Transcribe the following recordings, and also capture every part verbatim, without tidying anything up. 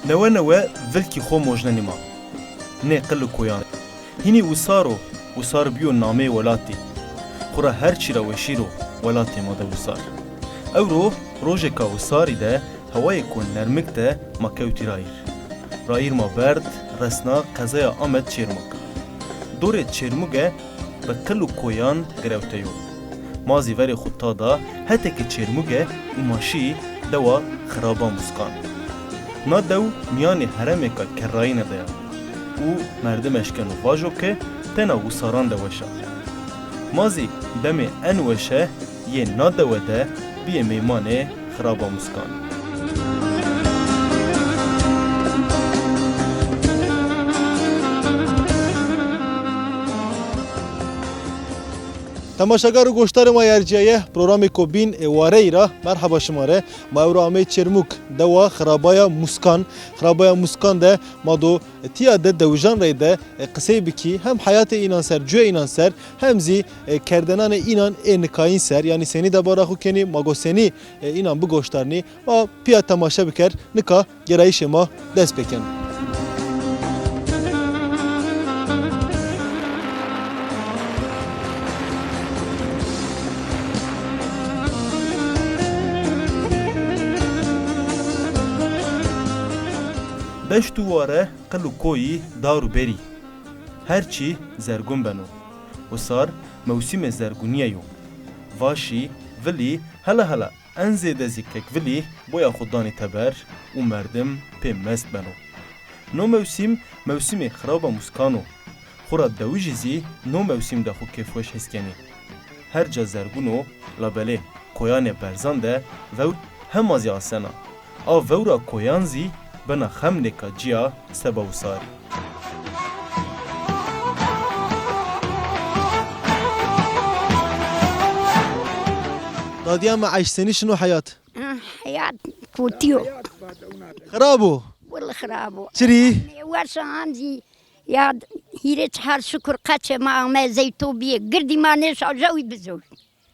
Newe newe vilkî xwe mojnenî ma. Nê qil û koyan. Hînî wisar o, wisar bîyo nameyê welatî. Xwura her çî ra weşîr o, welatê ma de wisar. Ewro rojeka wisarî de hewayêko nermik de ma kewtî rayîr. Rayîr ma berd resna qezaya Amed Çêrmûg. Dorê Çêrmûge bi qil û koyan girewte yo. Ma zî verê xwe ta da heteke Çêrmûge û ma şî dewa Xiraba Muskan. Na dew mîyanê heremêka kerrayîne de ya û merdim eşkeno vajo ke tena wisaran de weş a. Ma zî demê en weşe yê na dewe de biyê mêmanê Xiraba Muskan. Temaşegar û goşdarê ma yerciyaye, programê Kobîn ê Wareyî ra merheba şima re. Ma ewro amey Çêrmûg, dewa Xirabaya Muskan. Xirabaya Muskan de ma do tiya de dewijan reyde, e, qisey bikî, hem heyatê înan ser, cuyê înan ser, hem zî, e, kerdenanê înan ê nikayîn ser, yanî senî debara xwe kenî, ma go senî, e, înan bigoşdarnî, ma piya temaşe biker, nika gerayîşê ma dest pê ken. Deşt û ware, qil û koyî, dar û berî. Her çî zergûn beno. Wisar mewsîmê zergûniyê yo. Vaşî, vilî, hela hela en zêde zî kekvilî boya xwe danî teber û merdim pê mest beno. No mewsîm, mewsîmê Xiraba Muskan o. Xwura dewijî zî no mewsîm de xwe kêfweş his kenî. Her ca zergûn o, labelê koyanê berzan de vewr hema zî asena. A vewra koyan zî bena xemlêka ciya seba wisarî. Dadiya me eş senî şino heyat? Ah, heyat kotiyo. Xirab o. Wil xirab o. Çirî? Weşan zî ya hîrê çar şukur qeçê ma ame zeyto bîye. Girdî ma nêşa jewî bizo.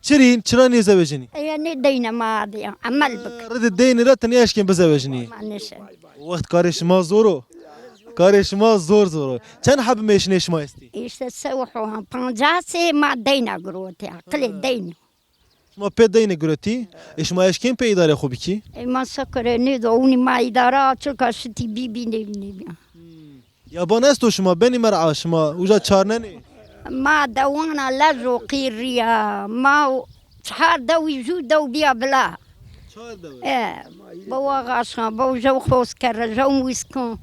Çirîn, çira nêzewejinî? Eye nê deyne ma de ya, emel bik. Ridi deyne ra tenê eşkên bizewejinî. Ma nêşe. Wext karê şima zor o. Karê şima zor zor o. Çend heb mêşinê şima estî? Îşte sewho, pancasê ma deyna girot ya, qilê deyne. Şima pê deyne girotî, ê şima eşkên pê îdarê xwe bikî? Ê ma sekere nê de, ûnî ma îdara, çilka şitî bî bî nê bî nê bî. Yaban esto şima benî mer'a şima uca çarnenê? Ma dewana lez û qîrriya, ma û çar dewî jû dew biya bila. Çar dew. E, bo wa xaşan, bo jew xos kere, jew wîskon.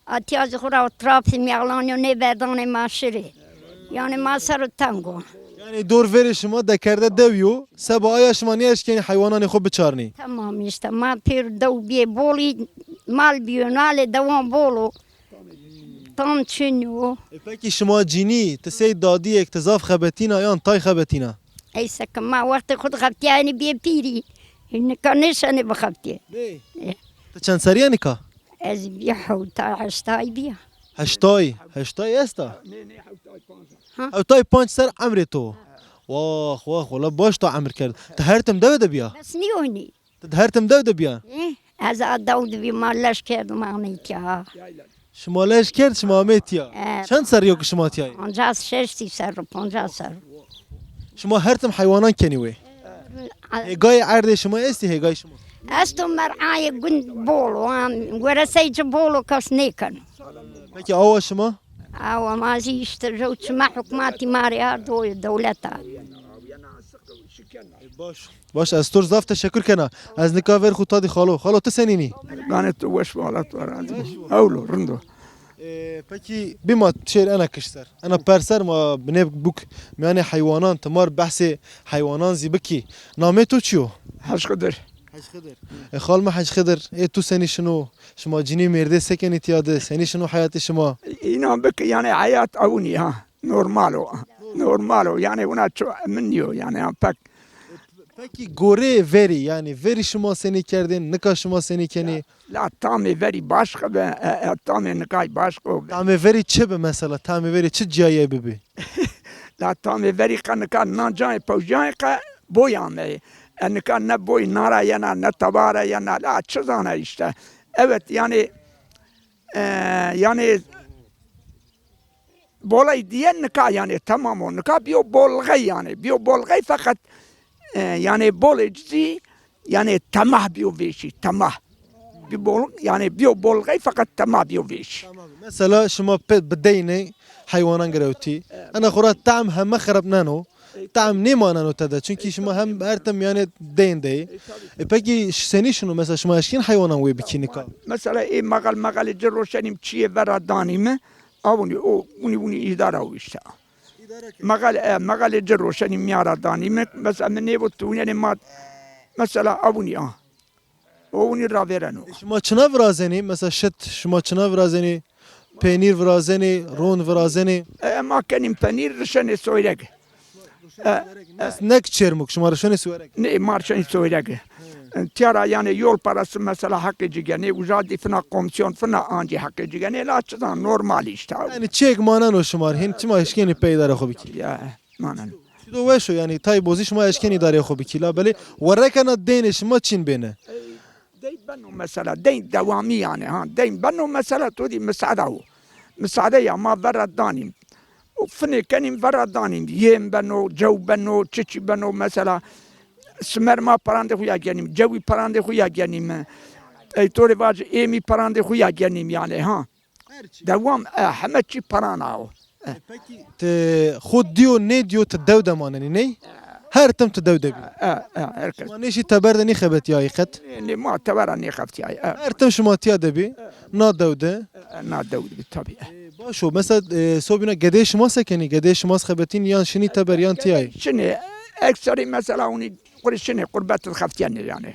Atiya ji xwe ra trafî mexlanyo nê berdanê ma şirê. Yani ma ser û tengo. Yani dor verê şima dekerde dew yo, seba aya şima nêeşkenî heywananê xwe biçarnî. Tamam işte, ma pêr dew biyê bolî, mal biyo, nalê dewan bol o. Tam çin yo. E, pekî şima cînî, ti sey dadiyek, ti zaf xebetîna yan tay xebetîna? Eyse ki ma wextê xwe dixebtiya, yani biyê pîrî. Nika nêşenê bixebtiye. Nê. E. Ti çend serî ye nika? Ez biyê hewtay, heştay biya. Heştay, heştay esta? Ha? Hewtay panc ser emrê to. Wax, wax, wala baş ta emir kerd. Ti her tim dewe de biya? Bes nîyonî. Ti her tim dew de biya? Eh, ez a dew de bî, ma leş kerd, ma amê tiya. Şima leş kerd, şima amê tiya? Eh. Çend serî yo ki şima tiyayê? Pancas şeştî ser, pancas ser. Şima her tim heywanan kenî wê? Eh. Hêgayê erdê şima estî, hêgayê şima? Esto mer'ayê gund bol o, am, weresey ci bol o, kes nêken. Peki awa şima? Awa ma zî işte jew çima hukmatî ma rê ha do dewleta. Baş. Baş, ez tor zaf teşekkür kena. Ez nika ver xwe tadî xalo. Xalo, tu senînî? Ganê tu weş, wala tu razî. Ewlo, rindo. Ee, peki, bîma şêr ena kiş ser. Ena per ser ma binê bûk miyanê heywanan, timar behsê heywanan zî bikî. Namê to çi yo? Hec Xidir. Hec Xidir. E, xal me Hec Xidir, ê tu senî şino? Şima cinî mêrdê sekenî tiya de, senî şino heyatê şima? Înan bikî, yani heyat ewnî ha. Normal o. Normal o. Yani wina ço min yo, yani ha pek. Pekî gorê verî, yani verî şima senî kerdên, nika şima senî kenî? La tamê verî baş be, e, e, tamê nikay baş be. Tamê verî çi bi mesela? Tamê verî çi ciyayê bibi? La tamê verî qe nika nan cayê pewciyayê qe boy ame. E, nika ne boy nara yena, ne tebara yena. La çi zana işte. Evet, yani e, yani bolay diye nika yani tamam o. Nika biyo bolgay yani. Biyo bolgay fakat, e, yani bolê cizî yani temah biyo vêşî. Temah. Bi bol, yani biyo bolgay fakat temah biyo vêşî. Tamam. Mesela şima pe-, bi deynê heywanan girewtî. Ena xura tam heme xerab neno. Tam nêmaneno te de. Çünkü şima hem her tim yani deyn dey. E, peki senî şino mesela şima eşkên heywanan wê bikî nika? Mesela ê mexel mexelê ci roşenîm çiyê vera danî mi? A winî, o, winî, winî îdara wî işte. Mexel, e, mexelê ci roşenî miyara danî mi? Mesela min nêbo tu winenê ma, mesela a winî a. O winî ravêreno. E, şima çina virazenî? Mesela şit, şima çina virazenî? Peynîr virazenî, ron virazenî? E, ma kenîm penîr, rişenê soyreg. E, e. Nek çermuk, şima rişenê soyreg? Ne, ma rişenê soyreg. Tiyara yani yol parası mesela hakkı cigeni, uca di fina komisyon, fina anci hakkı cigeni, la çizan normal işte. Yani çek manen o şima, hin çima eşkeni peydarê xo bikî? Ya, manen. Çido weş o, yani tay bozî şima eşkeni darê xo bikî, la belê werrekena deynê şima çin bêne. Deyn beno mesela, deyn dewamî yani, ha. Deyn beno mesela, to dî misada o. Misade ya ma vera danîm. O finê kenîm vera danîm. Yêm beno, cew beno, çiçî beno mesela. Simer ma parandê xwe ya genîm, cewî parandê xwe ya genîm. Ey to rê vacî êmî parandê xwe ya genîm yani, ha. Dewam, e, heme çî parana o. E. Peki, te xwe diyo, nê diyo, te dew de manenî, ney? Her tim te dew de bî. E, e, her kes. Şima nêşî teber de nêxebetiyayî qet? Nê, nê, ma tebera nêxebitiyayî, e. Her tim şima tiya de bî, na dew de. E, na dew de bî, tabii, e. E, baş o, mesela, e, sobîna gedeyê şima se kenî? Gedeyê şima se xebetîn yan şinî teber yan tiyayî? Şinî, ekserî mesela hûnî qurî şinî qurbet xebitiyenê yani.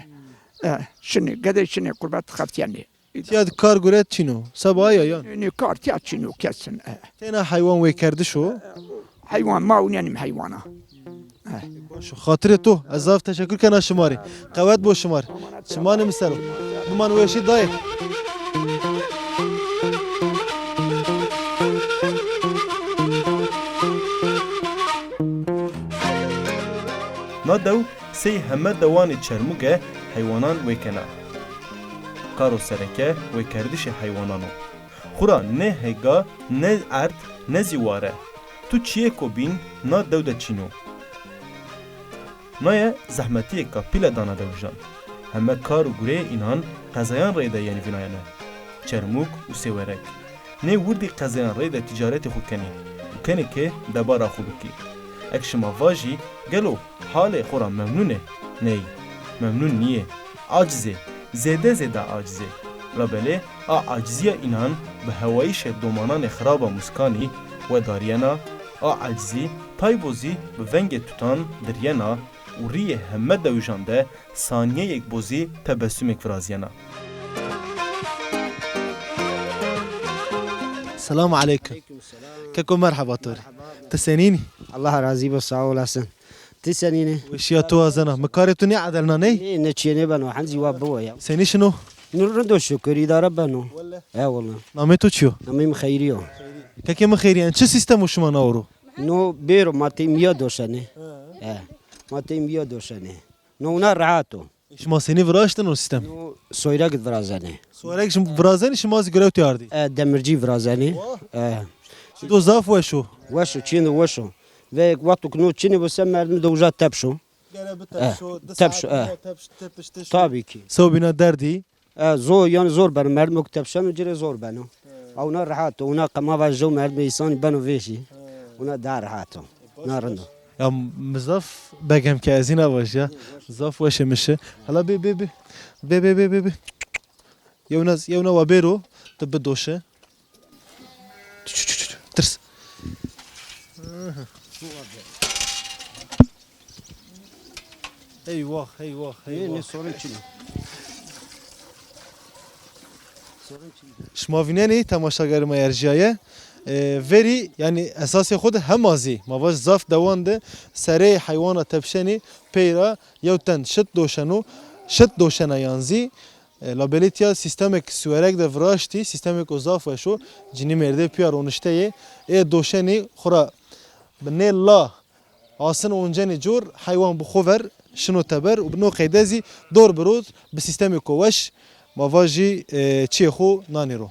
E, şinî, gedey şinî qurbet xebitiyenê. Tiya di kar gure çîn o. Seba ya yan? Nê, nê, kar tiya çîn o kesin, e. Têna heywan wê kerdiş o. Heywan ma û nenim heywana. E. Baş o. Xatirê to, ez zaf teşekkür kena şima rê. Qewet bo şima rê. Çimanê min ser o. Biman weşî dayê. Na dew sey heme dewanê Çermûge heywanan wê kena. Karo sereke wêkerdişê heywanan o. Xura ne hêga, ne erd, ne zî ware. Tu çiyêko bîn na dew de çîn o. Naye zehmetiyêka pîle dana dewijan. Heme kar û gureyê înan qezayan reyde yên vînayene. Çermûg û Sêwerek. Nê wirdî qezayan reyde tîcaretê xwe kenê û kenê ke debara xwe bikî. Ek şima vajî, gelo halê xwe ra memnûn e? Ney, memnûn nîyê. Aciz ê, zêde zêde aciz ê. Labelê a aciziya înan bi hewayîşê domananê xirab a Mûskanî wedariyena, a acizî taybo zî bi vengê tutan diriyena û rîyê heme dewijan de saniyeyêk bo zî tebesumêk viraziyena. Selam aleykum. Aleykum selam. Keko merheba to rê. Merheba. Ti senîn î? Allah razî bo, sağ olasın. Ti senîn î? Weşiya to wazena. Mi karê tu nêedelna ney? Nê, ne çiyê nêbeno, hemzî wa biwo ya. Senî şino? Nû rind o şukur, îdare beno. Wele. He wele. Namê to çi yo? Namê min Xeyrî yo. Kekê min Xeyrî, en çi sîstem o şima na oro? No bêro ma têm ya doşenê. He. He. Ma têm ya doşenê. No wina rehat o. Şima senî viraştin o sîstem? No soyrek virazenê. Soyrek şim virazenî, şima zî girewtî ardî? E, demircî virazenê. Wah. E. Çido zaf weş o. Weş o, çindo weş o. Ve wexto ku no çinê bo se merdim de uca tepşo. Gere bi tepşo, e, di tepşo, saet e. Tepş, tepiştiş. Tabii ki. Sewbîna derdî. E, zor, yani zor beno. Merdim ku tepşeno, cirê zor beno. He. Ewna rehat o, ewna qema va jew merdim îsanî beno vêşî. He. Ewna daha rehat o. E, baş, na rind o. Ya mi zaf begem ke ez îna baş ya. Zaf weş e mişi. Hala bê, bê, bê. Bê, bê, bê, bê, bê. Yewna, yewna wa bêro, tu bidoşe. Tirs. Eyvah, eyvah, eyvah. Ne, ne sorun çin. Sorun çin. Şima vînenî temaşagerê me erjiyaye. E, verî, yani esasê xwe de hema zî, ma vaj zaf dewan de serê heywana tepşenî peyra yew ten şit doşeno, şit doşena yan zî. E, labelê tiya sîstemek siwerek de viraştî, sîstemek o zaf weş o, cinî mêrdê piya ronişte yê, ê doşenî xura bi nê la asin oncenê cor heywan bi xo ver şino teber û bi no qeyde zî dor bi rod bi sîstemêko weş ma va jî, e, çiyê xo nanê ro.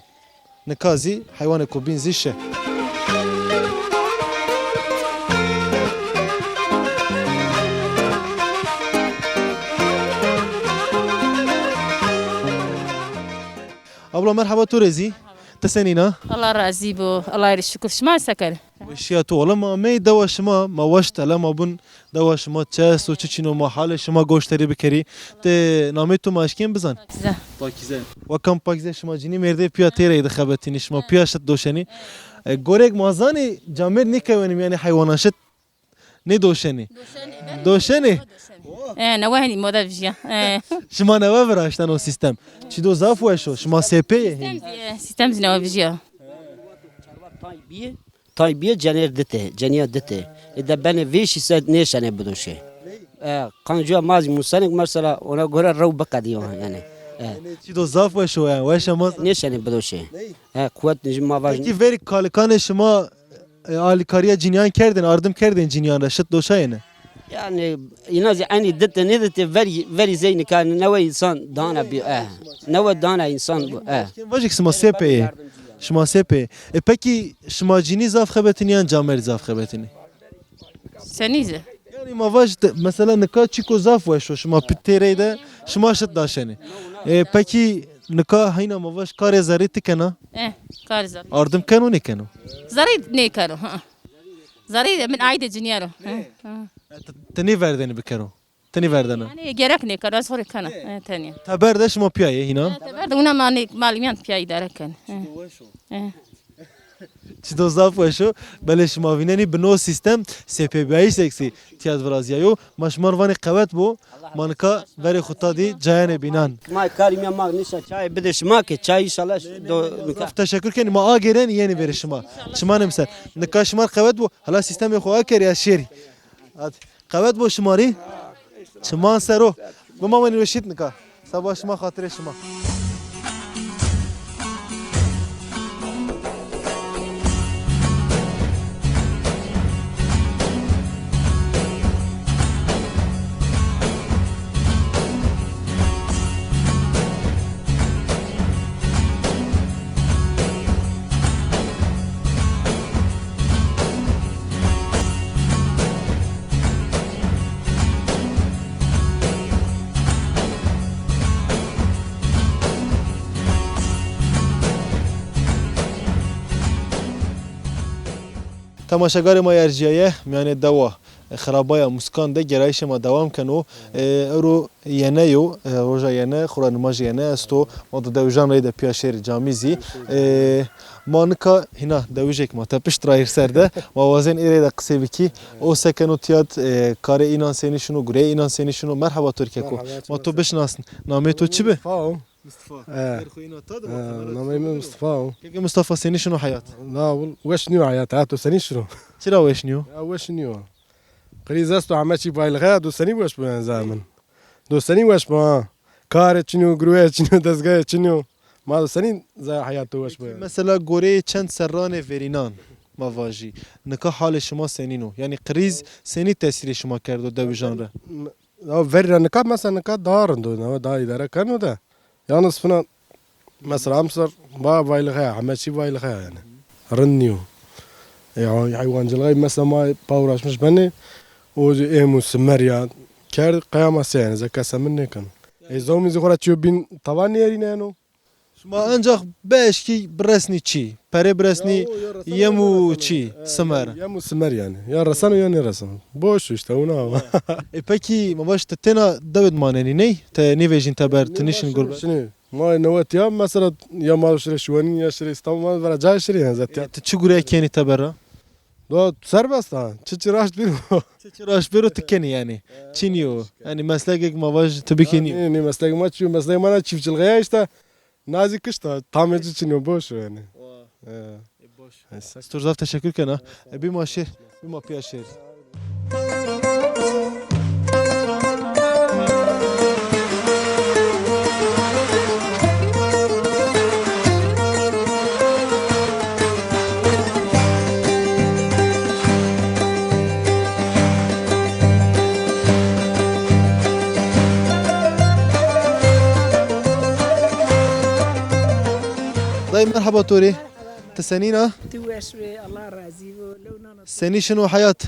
Nika zî heywanê ku bîn zî şe. Abla merhaba, tu rêzî. Ti senî na? Allah razî bo. Allah şükür. Şima seker. Weşiya tu, wala ma ameyî dewa şima, ma weş tele ma bûn. Dewa şima çi esto, çi çîno, ma halê şima goşterî bikerî. Tê namê tu ma eşkên bizan? Pakize. Pakize. Wa kam Pakize, şima cinî mêrdê piya têreyê dixebetînî, şima piya şit doşenî. E, gorek ma zanî camêrd nîkewenî mîyanê heywanan, şit nêdoşenî. Doşenî. E, ne wehenî moda vijiya. E. Şima newe viraşten o sîstem. Çî do zaf weş o, şima S P yê hîn. Sîstem zî, e, sîstem zî newe vijiya. Tay bîye, tay bîye cenêr dite, ceniya dite. E de benê vêşî se nêşenê bidoşê. E, qancûya ma zî musenik mesela ona göre rew biqedîyo yani. E. Çî do zaf weş o yani, weş e ma. Nêşenê bidoşê. E, quwet nijim ma vaj. Peki verî kalikanê şima, e, alîkariya ciniyan kerdin, ardim kerdin ciniyan re, şit doşayê ne? Yani, îna zî enî dite nêdite verî, verî zey nika newe însan dana bî, e. Newe dana însan bû, e. Vajik şima S P yê. Şima S P yê. E, pekî şima cinî zaf xebetinî yan camêrd zaf xebetinî? Senî zî. Yani ma vaj te, mesela nika çîko zaf weş o, şima pi-, têrey de şima şit daşenê. E, pekî nika heyna ma vaj karê zerrî ti kena? E, karê zerrî. Ardim keno nêkeno? Zerrî nêkeno, ha. Zerrî min aîdê ciniyaro. Ha, ha. E, te, te nêverdenî bikero? Tenî verdene. Yani gerek nêkero, ez xwe rê kena. E, tenî. Teber de şima piyayê hîna? E, teber de wina malî, malîmiyan piya îdare ken. E. E. Çi do zaf weş o. Belê şima vînenî bi no sîstem S P B A seksî tiyat viraziyayo. Ma şima vanê qewet bo. Ma nika verê xwe ta dî cayanê bînan. Ma karî me ma nişa çayê bide şima ke çay inşallah do nika. Zaf teşekkür kenî. Ma agêren yenî verê şima. Çimanê ser. Nika şima qewet bo. Hala sîstemê xwe akerî ez şêrî. Hadi. Qewet bo şima rî. Çiman ser o. Bima wenî weşît nika. Seba şima, xatirê şima. Temaşegarê ma yê erjiyaye, miyanê dewa, e, xirabaya Muskan de gerayişê ma dewam keno. E, ewro yene yo, e, roja yene, xura nimajê yene esto. Ma do dewijan reyde piya şêrî camî zî. E, ma nika hîna dewijek ma tepişt rayîr ser de. Ma wazên êrê de qisê bikî. O sekeno tiyat, e, karê înan senî şino, gureyê înan senî şino. Merhaba Türkeko. Merhaba, ma to bişnasn. Namê to çi bi? Mustafa. Mustafa. E. Her xwe îna ta de. E, namê min Mustafa o. Keke Mustafa senî şino heyat? La, weş niyo heyat. Ha, to senî şino? Çira weş niyo? Ya, weş niyo. Krîz esto, heme çî vaylixe, do senî weş bo yani zaman. Do senî weş bo ha. Karê çinyo, grûyê çinyo, dezgayê çinyo. Ma do senî za heyat to weş bo yani. Mesela goreyê çend serranê verînan ma vajî. Nika halê şima senîn o? Yani krîz senî tesîrê şima kerdo dewijan re? Ya verî re nika mesela nika daha rind o, daha îdare keno de. Yalnız fina mesela emsar ba vaylığa ya, heme çî vaylığa yani. Rind niyo. E, hay-, hayvancılığa mesela ma pa uğraşmış beni. O êm û simer ya. Kerd qeyama se yani, ze kese min nêkeno. E, zomî zî xora çiyo bin tavan nêrîne yeno. Şima ancak beşkî biresnî çî? Perê biresnî yem û çî, simer. Yem û simer yani. Ya reseno ya nêreseno. Boş işte, ona ama. E, pekî, ma baş te têna dewêt manenî ney? Te nêvêjîn teber, tu nîşin gurbet? Şimdi, ma newet ya, mesela ya ma şirê şiwenî ya şirê İstanbul, ma vera cay şirê yani zaten. E, tu çi gure kenî teber ra? Do serbest ha. Çi çi raşt bîro. Çi çi raşt bîro tu kenî yani. Çi niyo. Yani meslekek ma vaj tu bikenî. Ne, ne meslek ma çi, meslek ma ne çiftçiliğe işte. Nazî kişta, tamê çi çinyo, boş yani. Wa. He. E, boş. He, sak- Stor zaf teşekkür kena. E, bîma şêr, bîma piya şêr. Hey, merhaba Torê. Merhaba. Ti senî ne? Tu weş be, Allah razî bo. Lewna nasıl? Senî şino heyat?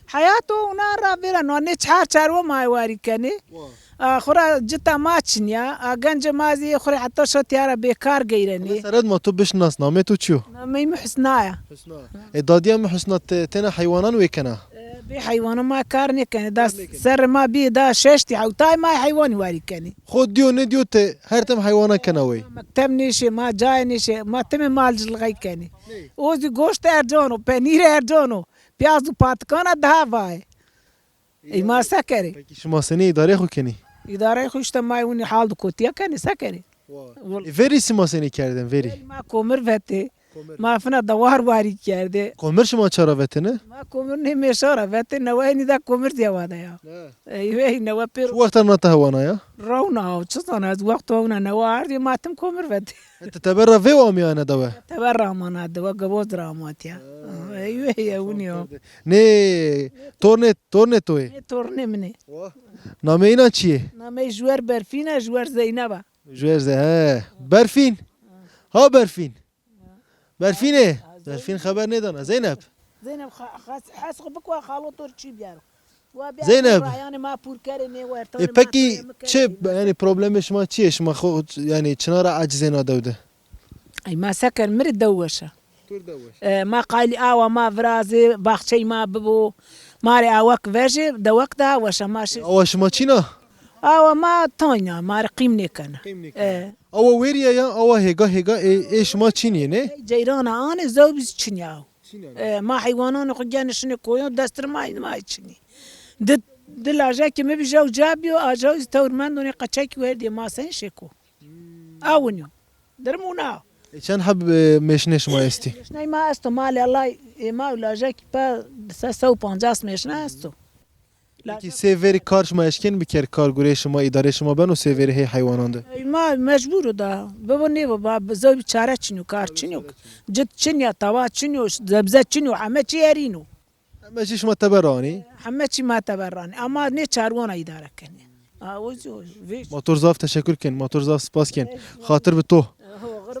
Heyat o, ona ra vera no, ne çar çar o ma warî kenê. Wa. A, xura cita ma çinya, a, gence ma zî xura heta şo tiyara bêkar geyrenê. Seret ma tu bişnas, namê tu çi yo? Namê mi Husna ya. Husna. E, dadiya mi Husna, te, tena heywanan wê kena? E, bê heywanan ma kar nêkenê. Da ser ma bî da şeştî hewtay ma heywanî warî kenê. Xo diyo ne diyo te her tim heywana kena wê? Ma mekteb nêşê, ma cayê nêşê, ma timê mal cilxey kenê. O zî goşt ercan o, penîr ercan o, piyaz û patikana daha vayê. Ey ma se kerê? Pekî şima senî îdareyê xwe kenî? Îdareyê xwe işte ma winî hal di kotiya kenê, se kerê? Wa. Wal- E, verî sima senî kerdin, verî? Verî ma komir vetê. Komir. Ma fina dewar warî kerdê. Komir şima çara vetine? Ma komir nê mêşa ra vetê, newe henî da komir diye wade ya. Ha. Ey wey newe pêr. Şu wexta nata hewana ya? Rewna o, çi zana ez wexta wina newe ardê ma tim komir vetê. E, tu teber ra vê amiyane dewe? Teber ra amana dewe, geboz ra amatiya. Ha, ey wey, ey winî yo. Nê, tornê, tornê to yê? Nê, tornê min ê. Wa. Namê înan çi yê? Namê ji wer Berfîn e, ji wer Zeyneb e. Ji wer Ze-, he. Berfîn. Ha Berfîn. Berfîn ê. Ha, Zeynep. Berfîn xeber nêdana. Zeynep. Zeynep, xa-, xas-, hes xwe bikwa xalo tor çî biyaro. Zeynep. Yanî ma pûr kerê nê wer. E, pekî çi, yanî problemê şima çi ye? Şima xo, yanî çina ra acizê na dew de? Ey ma se ker, mi rê dew weş e. Tur dew weş. E, ma qaylî awa ma virazê, baxçey ma bibo. Ma rê awak vejê, dewek daha weş e, ma şi- Awa şima çîna? Awa ma tayna, ma rê qîm nêkena. Qîm nêkena. E. Awa wêriye ya, awa hêga hêga ê, ê şima çînî ne? Ey ceyrana anê, zew biz çinya. Çinya. E, ma heywanan xwe gene şinê koyon destir ma, ma çinî. Di, di lajekî mi bi jew ca biyo, a jew tewr mendonê qeçekî werdê ma sen şêko. Hmm. Awin yo. Dirim û na. E, çend heb, e, mêşinê şima estî? Mêşiney ma esto, malê Allah, e, ma û lajekî pe se sed û pancas mêşine esto. Pekî sê verî kar şima eşkên biker, kar gurê şima, îdarê şima beno sê verî hê heywanan de? Ey ma mecbûr o da. Bibo nêbo, ba, bi zor bir çare çinyo, kar çinyo. Cit çinyo, tava çinyo, zebze çinyo, heme çi erîno. Heme çi şima teber anî? Heme çi ma teber anî. Ama nê çarwana îdare kenê. Ha, o zî, o, vê- Ma tor zaf teşekkür ken, ma tor zaf spas ken. Xatir bi to.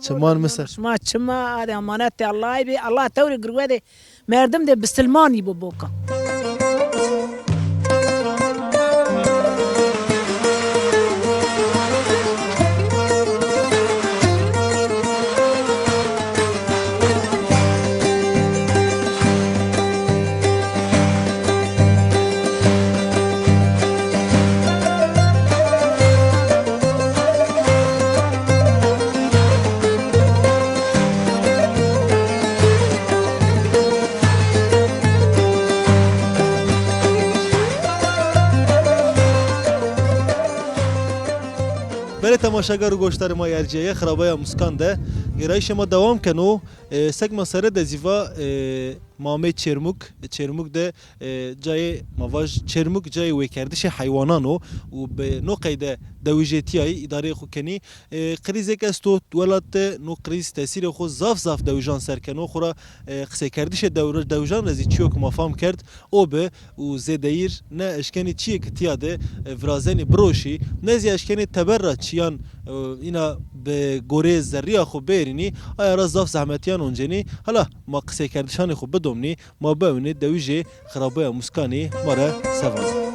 Çiman mi ser. Şima çima, adê emanetê Allahê bê. Allah tewrê girwe de merdim de bisilmanî bi boka. Belê temaşegar û goşdarê ma yê erciyeye xirabaya Muskan de gêrayîşê ma dewam keno. E, sek ma sere de zî va, e, ma amê Çêrmûg. Çêrmûg de, e, cayê ma vaj Çêrmûg cayê wêkerdişê heywanan o û bi no qeyde dewijê tiyayî îdareyê xwe kenî. E, krîzek esto welat de, no krîz tesîrê xwe zaf zaf dewijan ser keno. Xwura, e, qisêkerdişê dew-, dewijan re zî çiyo ki ma fam kerd, o bi û zêdeyîr ne eşkenî çiyê ki tiya de, e, virazenî biroşî, ne zî eşkenî teber ra çiyan, e, îna bi gorê zerriya xwe bêrînî, aya ra zaf zehmetiyan oncenî. Hala ma qisêkerdişanê xwe bidomnî, ma biewinê dewijê xirabaya Muskanê ma re sevan.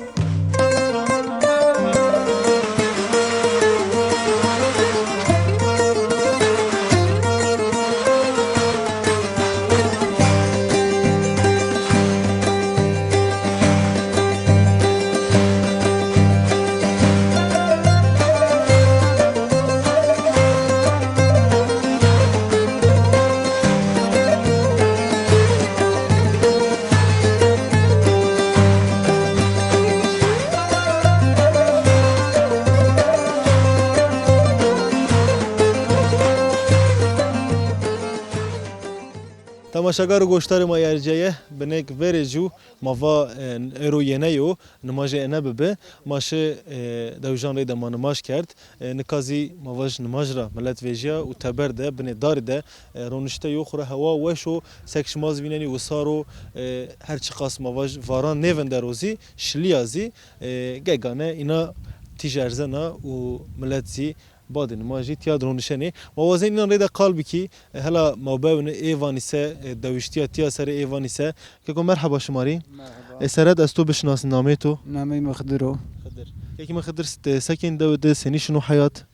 Temaşegar û goşdarê ma yê erciyeye, binêk verê jû ma va, e, êro yêne yo, nimajê êne bibe. Ma şi, e, dewijan rê de ma nimaj kerd. E, nika zî ma vaj nimaj ra milet vêjiya û teber de, binê darî de, e, ronişte yo. Xwura hewa weş o, sek şima zî vînenî wisar o, e, her çiqas ma vaj varan nêvindero zî, şiliya zî, e, gegane îna tîj erzena û milet zî Badê nima jî tiya dironişenê. Ma wazên înan rê de qal bikî, e, hela mawbewin ê vanî se, e, dewiştiya tiya serê ê vanî se. Keko merheba şima rî. Merheba. E, seret ez to bişinasî, namê to? Namê me Xidir o. Xidir. Kekî me Xidir, s-, te sekên dew de senî şino heyat?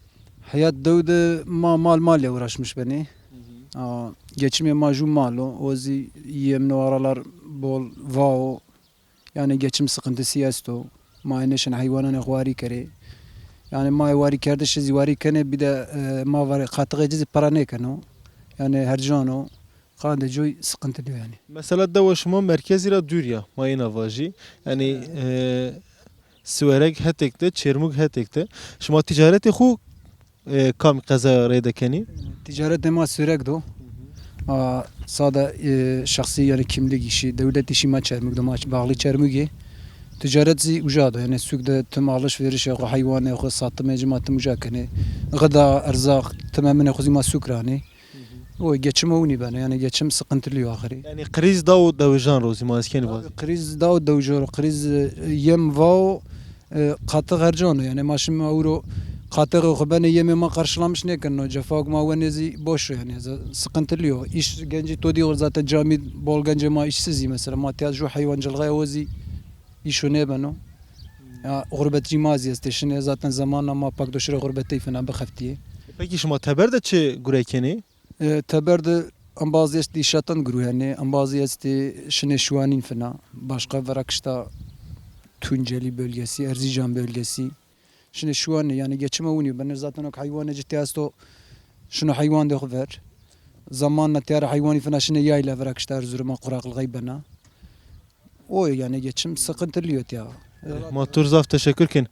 Heyat dew de ma mal mal ya uğraşmış benî. Hı hı. A, geçimê ma jû mal o. O zî yê min o aralar bol va o. Yani geçim sıkıntısı esto. Ma nêşin heywananê xwe warî kerê. Yani ma warî kerdiş zî warî kenê, bir de, e, ma varê qatixê ci zî para nêkeno. Yani hercan o. Qandê coy sıkıntılı yani. Mesela dewa şima merkezî ra dûr ya, ma êna vajî. Yani, e, Siwerek hetek de, Çêrmûg hetek de. Şima ticaretê xwe e, kam qezaya rê de kenî? Ticaretê ma Sêwreg do. A, sade, e, şexsî, yani kimlik işi, dewlet işi ma Çermûg do, ma bağlı Çermûgê. Ticaret zî uca do, yani sûk de tim alışverişê xwe, heywanê xwe, satımê ci ma tim uca kenê. Gıda, erzaq, tim eminê xwe zî ma sûk ranê. O geçim o winî beno, yani geçim sıkıntılı yo axirî. Yani kriz da û dewijan rozî ma ez kenî vaz. Kriz da û dewijo ro, kriz, e, yem va o, e, qatix hercan o. Yani ma şim ewro qatixê xwe benê yemê ma qarşılamış nêkirino. Cefak ma wenê zî boş o yani. Z-, sıkıntılı yo. İş genci to diyor zaten cami bol gencê ma işsiz zî mesela. Ma tiya ju heywancılığa o zî işo nêbeno. Ya, gurbetçî ma zî estê şinê zaten zamanla ma pak doşirê gurbetê fena bixeftiyê. Peki şima teber de çi gure kenî? E, teber de embazî estî şatan guruhenê, embazî estî şinê şiwanîn fina, başka verakişta Tunceli bölgesi, Erzincan bölgesi. Şinê şiwanê, yani geçime winî bene zaten ok heywanê ci tê esto şino heywan de xwe ver. Zamanla tiyara heywanî fina şinê yayla verakişta Erzuruma, quraklığı bena. O yani geçim sıkıntılı yo tiya. Ma tur zaf teşekkür kin.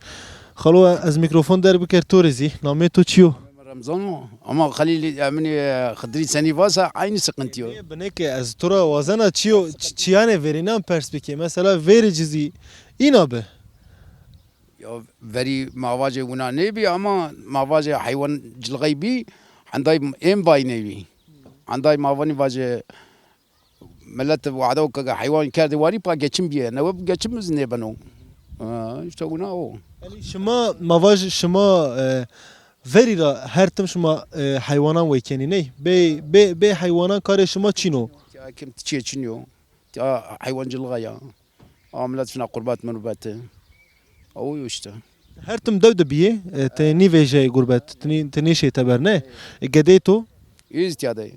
Xalo, ez mikrofon der biker to rê zî. Namê to çi yo? Remzan o. Ama Xalîl, e, min, e, Xidirî senî vasa aynı sıkıntı yo. Bineke ez to ra wazena çi yo, ç-, çiyane verînan pers bike. Mesela verê ci zî îna bi. Ya verî ma vacê wina nêbî ama ma vacê heywancılığı bî, henday em vay nêbî. Henday ma vanî vacê Millet wada û ke heywan kerdê warî pa geçim bîye. Newe bi geçim iz nêbeno. Ha, işte wina o. Yanî şima, ma vaj şima, e, verî ra her tim şima, e, heywanan wê kenî ney? Bê, bê, bê heywanan karê şima çin o? Ya kim tiçiye çin yo. Ya heywancılığa ya. A millet şuna qurbat mirbete. O işte. Her tim dew de biyê, e, te nî vêjeyê gurbet, te nî, te nîşê teber ne? E, gedê to? Îz tiya de.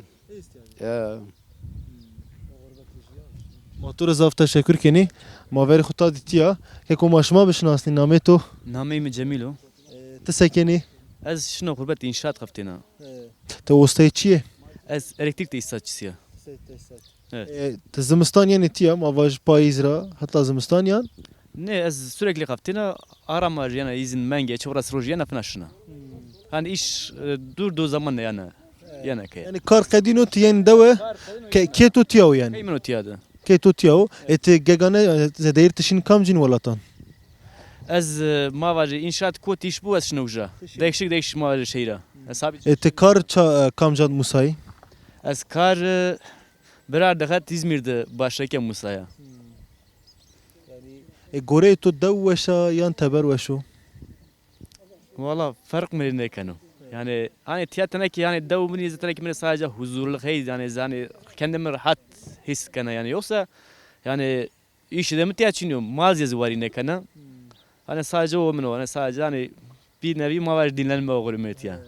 Ya. Ma tu re zaf teşekkür kenî. Ma verê xwe ta dîtiya. Keko ma şima bişinasnî, namê to? Nameyê min Cemîl o. E, ti se kenî? Ez şino xurbet înşaat xeftêna. Te wosteyê çi ye? Ez elektrik tesisatçısı ya. Evet. E, ti zimistan yenê tiya, ma vaj payîz ra, heta zimistan yan? Ne, ez sürekli xeftêna, ara ma jî yana îzin menge, çewres roj yana fina şina. Hani iş, e, dur do zaman yana, yana ke. Yani kar qedîno tu yen dewe, ke, kê to tiya o yani? Key min o tiya de. Kê to tiya o. E, ti gegane, e, zedeyir tişin kam cin welatan? Ez, e, ma vaj înşaat kot iş bu ez şino uca. Değişik değişik ma vaj şehira. E, kar ça-, e, kam can musayî? Ez kar, e, Birar dixet Îzmîr de başreke Musaya. E, goreyê to dew weş a yan teber weş o? Wala ferq min rê nekeno. Yani, hani tiya tenekî, yani dew min zî tenekî min sadece huzurlu xeyz, yani, yani kendimi rahat his kena yani. Yoksa yani, işi de mi tiya çin yo, mal zî warî nekena. Hani sadece o min o, hani sadece hani bir nevi ma var dinlenme oxirî me tiya. E,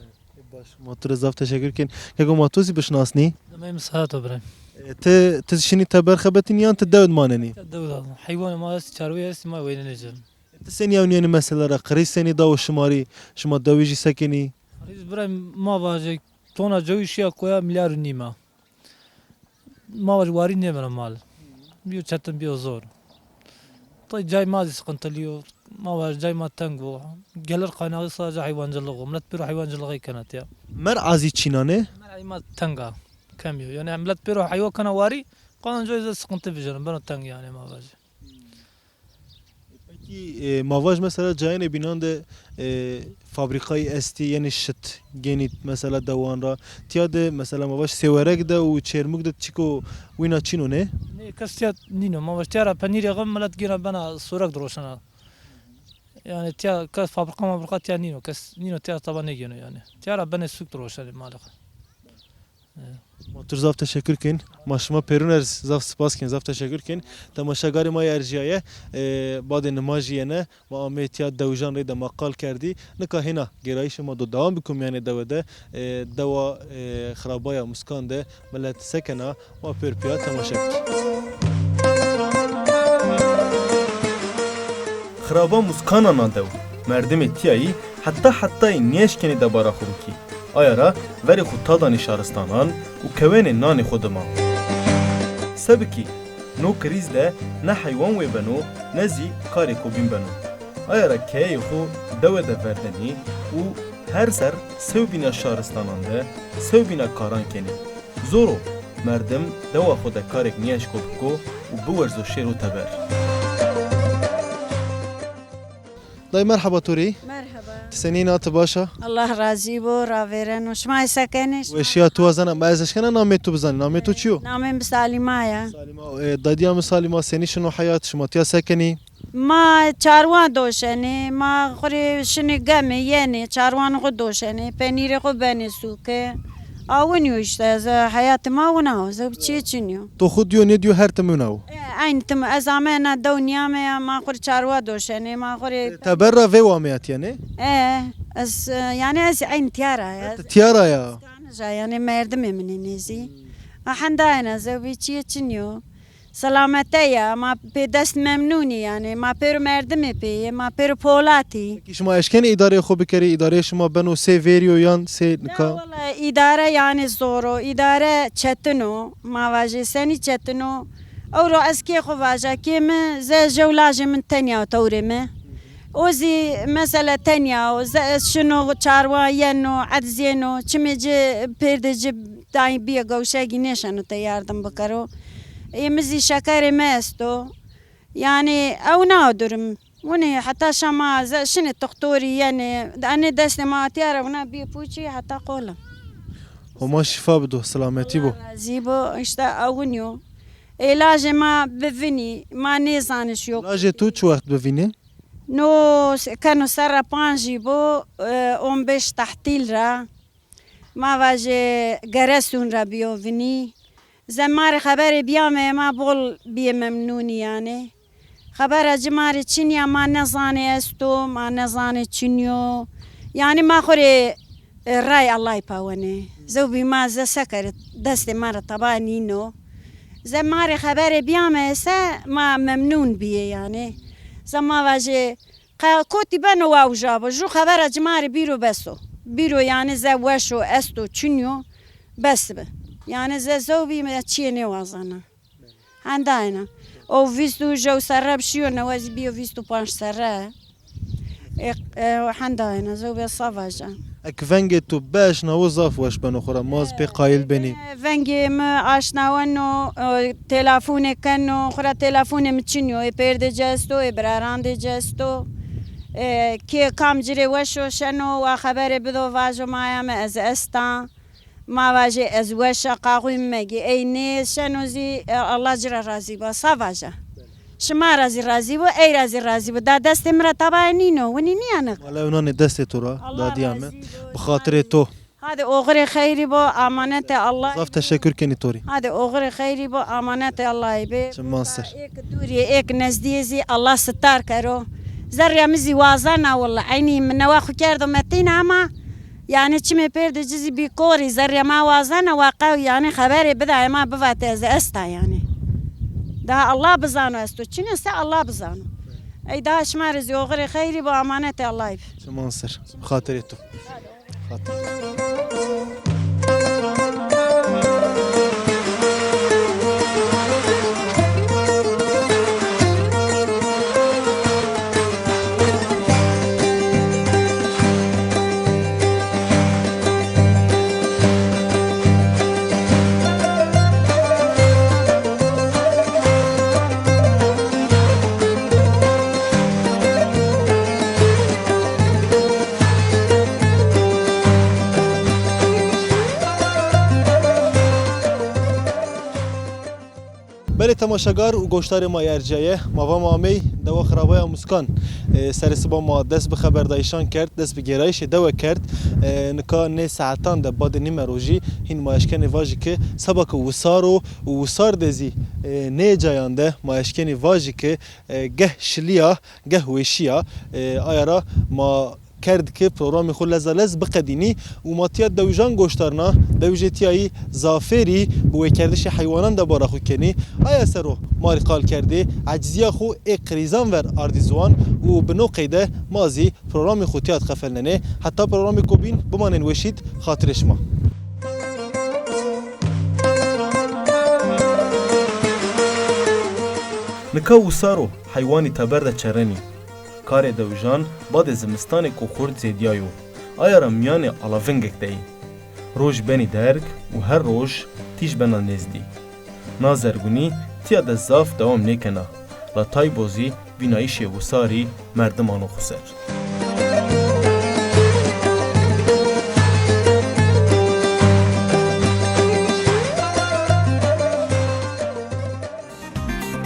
baş. Ma tu re zaf teşekkür kin. Keko ma tu zî bişinasnî? Nameyê min Serhat o birayê. E, ti, ti şinî teber xebetîn yan ti dew manenî? Dew da. Heywanê ma est, çarwê est, ma weyne nêcerin. E, ti senî ewnîyenî mesela ra? Qirîz senî da û şima rî, şima dewî jî sekinî? Qirîz birayê ma vajê tona cewî şiya koya milyar û nîma. Ma vaj warî nêbeno mal. Biyo çetin, biyo zor. Tay cay ma zî sıkıntılı yo. Ma vaj cay ma teng o. Gelir kaynağı sadece hayvancılık o. Millet pêro hayvancılığı kena tiya. Mer'azî çînane? Mer'azî ma teng a. Kem yo. Yani millet pêro heywa kena warî, kalan coy zî sıkıntı vijeno. Beno teng yani ma vaj. Pekî, e, ma vaj mesela cayênê bînan de, e, fabrîkayî estî, yenê şit genît mesela dewan ra. Tiya de mesela ma vaj Sêwerek de û Çêrmûg de çiko wîna çîno ne? Nê, kes tiya nîno. Ma vaj tiya ra penîrê xwe milet gêna bena Sêwerek diroşena. Yani tiya kes fabrika mabrika tiya nîno, kes nîno tiya taba negêno yani. Tiya ra benê sûk diroşenê malê xwe. Ma tu zaf teşekkür kin. Ma şima pêrûn ez zaf spas kin, zaf teşekkür kin. Temaşegarê ma yê erjiyaye, e, badê nimajî yene, ma amê tiya dewijan rê de ma qal kerdî. Nika hêna gêrayîşê ma do dewam bikum yanê dewe de, e, dewa, e, xirabaya Muskan de milet sekena, ma pêr piya temaşe bikî. Xiraba Muskana na dew, merdimê tiyayî heta hetayî nêşkenê debara xwe bikî. Aya ra verê xwe tadanê şaristanan û kewenê nanê xwe dima. Se bikî, no krîz de ne heywan wê beno, ne zî karê xwe bîn beno. Aya ra keyeyê xwe dewe de verdenê û her ser sewbîna şaristanan de sewbîna karan kenê. Zor o, merdim dewa xwe de karek nêeşko biko û biwerzo şêro teber. Dayê, merheba to rê. Merheba. Tu senî na, tu baş a? Allah razî bo, ravêreno. Şima ê se kenê? Weşiya tu wazena, ma ez eşkena namê tu bizanî. Namê tu çi yo? Namê min Salîma ya. Salîma, e, dadiya min Salîma, senî şino heyat, şima tiya se kenî? Ma çarwan doşenê, ma xurê şinê gemê yenê, çarwan xwe doşenê, penîrê xwe benê sûke. A winî yo işte, ez heyatê ma wina o, ez bi çiyê çinî yo. To xwe diyo, nediyo, her tim wina o. E, eynî tim, ez ame ena dew niyame ya, ma xurê çarwa doşenê, ma xurê. Te ber ra vê wameyatiyene? E, ez, e, yani ez eynî tiyara ya. Tiyara ya. Kanija yani merdimê min ê nêzî. A henda ena, ez bi çiyê çinî yo. Selamete ya, ma pê dest memnûnî yani, ma pêro merdimê pê ye, ma pêro polatî. Peki şima eşkenê îdareyê xwe bikerî, îdareyê şima beno sê verî yo yan sê nika? Ya wele îdare yani zor o, îdare çetin o, ma vajê senî çetin o. Ewro ez kê xwe vaja, kê min, ze jew lajê min tenya tewrê me. O zî mesela tenya o, ze ez şino çarwa yeno, edzêno, çimê ci pêrdê ci dayî bîye gewşegî nêşeno te yardim bikero. Ê min zî şekerê me esto. Yani ew na durum. Winê heta şema ze şinê toxtorî yenê. Enê destê ma tiya re wina bîye pûçî heta qolim. Homa şifa bido, selametî bo. Allah razî bo. İşte ew winî yo. Ê lajê ma bivinî, ma nêzanî şiyo. Lajê tu çi wext bivînê? No keno serra panc jî bo, e, on beş tehtîl ra. Ma vajê Geresûn re biyo vinî. Ze ma rê xeberê biyame, ma bol biyê memnûnî yanê. Xebera ci ma rê çinîya, ma nezanê esto, ma nezanê çinîyo. Yanî ma xo rê, e, ray Allahî pawenê. Zewbî ma ze sekerê destê ma re taba nîno. Ze ma rê xeberê biyame se ma memnûn biyê yanî. Ze ma vajê Qe-, kotî beno wa uja bo. Ju xebera ci ma rê bîro bes o. Bîro yanî ze weş o, esto, çinyo, bes bi. Yanî ze zewbî me çiyê nêwazana. Henda ena. O vîst û jew serre bi şiyo, newe zî bîyo vîst û panc serre. E, e, henda ena, zewbê sava jan. Ek vengê tu beş na wo zaf weş beno, xura ma zî pê qayîl benî. Vengê mi aşnaweno, e, telefûnê keno, xura telefûnê mi çinyo, ê pêrdê ci esto, ê birarandê ci esto. E, kê kam ci rê weş o şeno, wa xeberê bido vajo maya mi ez esta. Ma vajê ez weş a, qaxûyê mi megê. Ey nê şeno zî, e, Allah ci re razî ba. Sa vaja. Şima re zî razî bo, ey re zî razî bo. Da destê mi re tabaye nîno, winî nîyane. Wele ew nanê destê to ra, dadiya mi. Bi xatirê to. Hadi oxirê xeyrî bo, amanetê Allah. Zaf teşekkür kenî to rê. Hadi oxirê xeyrî bo, amanetê Allahî bê. Çiman ser. Êk dûrî, êk nezdîyê zî Allah sitar kero. Zerrîya mi zî wazena willa. Eynî min newe xwe kerdo metîn ama, yanî çimê pêrdê ci zî bî korî. Zerrîya ma wazena wa qew, yanî xeberê bidayê ma bivate ez esta yanî. Daha Allah bizano esto. Çinyo se Allah bizano. Ey daha şima rê zî oxirê xeyrî bo, amanetê Allahî bê. Çiman ser. Bi xatirê to. Belê temaşegar û goşdarê ma yê erciyaye, ma va ma amey dewa xirabaya Muskan. E, serê siba ma dest bi xeberdayîşan kerd, dest bi gêrayîşê dewe kerd. E, nika nê saetan de badê nîme rojî hîn ma eşkenê vajî ki seba ki wisar o û wisar de zî, e, nê cayan de ma eşkenê vajî ki, e, geh şiliya, geh wêşiya, e, aya ra ma kerd ki programê xwe leza lez biqedînî û ma tiya dewijan goşdarna, dewjê tiyayî zafêrî bi wêkerdişê heywanan de bara xwe kenî. Aya ser o ma rî qal kerdê, eciziya xwe ê qirîzan ver ardî ziwan û bi no qeyde ma zî programê xwe tiya dixefelnenê. Heta programê ku bîn bimanên weşîd xatirê şima. Nika wisar o heywanî teber de çerenî. Karê dewijan badê zimistanê ku xurt zêdiyayo. Aya ra miyanê alavingek de yî. Roj benî derg û her roj tîj bena nêzdî. Na zergunî tiya de zaf dewam nêkena. La taybo zî vînayîşê wisarî merdim ano xwe ser.